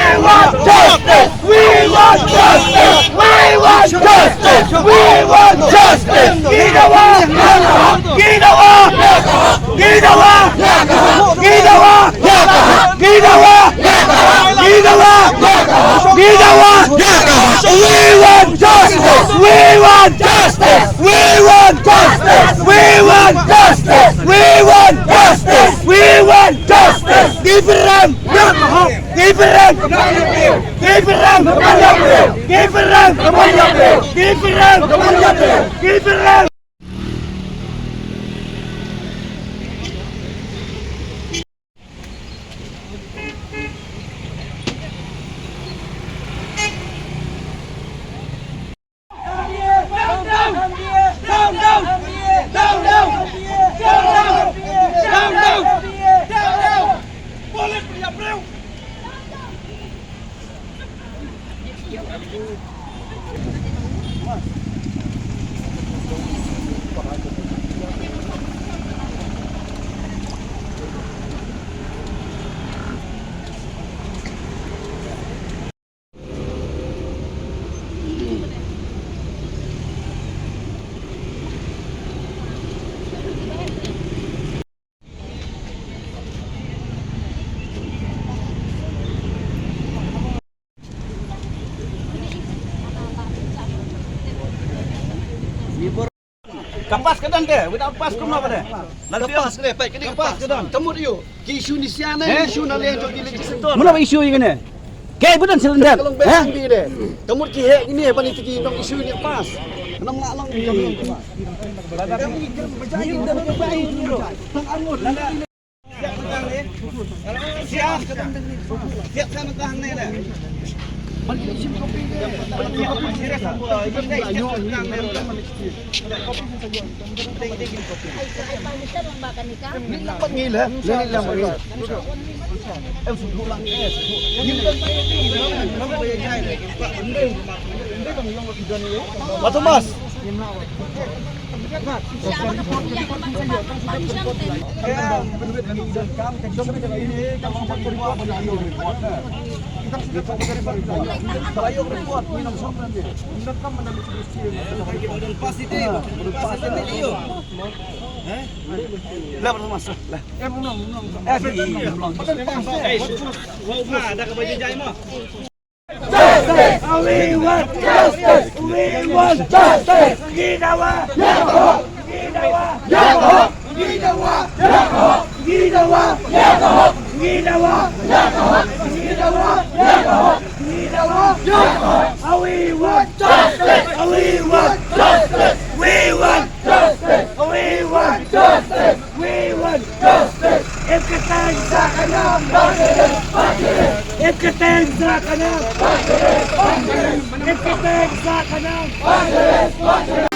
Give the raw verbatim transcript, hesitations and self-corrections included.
We want justice! We want justice! We want justice! We want justice! Ngi dawa! Ngi dawa! Ngi dawa! Ngi dawa! Ngi dawa! Ngi dawa! Ngi dawa! Ngi dawa! We want justice! We want justice! We want justice! We want justice! We want justice! We want justice! Ngi pyrshang! Ngi pyrshang! Ngi pyrshang! Ngi pyrshang! Ngi pyrshang! Ka pass ka don te, without pass kumno ka don? Ka pass ka don, ka pass ka don. Ka mut ïa u. Ki issue ni sha ne, eh? Issue na leng jong ki legislator. Mano ba issue ïa kane? Kaei ba don cylinder? Ka long bad, eh? Ka mut ki heh kine ba ni tiki nong issue ni pass. Nam nga long ka long pass. Thomas. We want justice! We want justice! Ngi dawa! Ngi dawa! Ngi dawa! Ngi dawa! Ngi dawa! Ngi dawa! Ngi dawa! We want justice! We want justice! We want justice! We want justice! We want justice! Im kyrteng sa ka nam! Im kyrteng sa ka nam! Im kyrteng sa ka nam!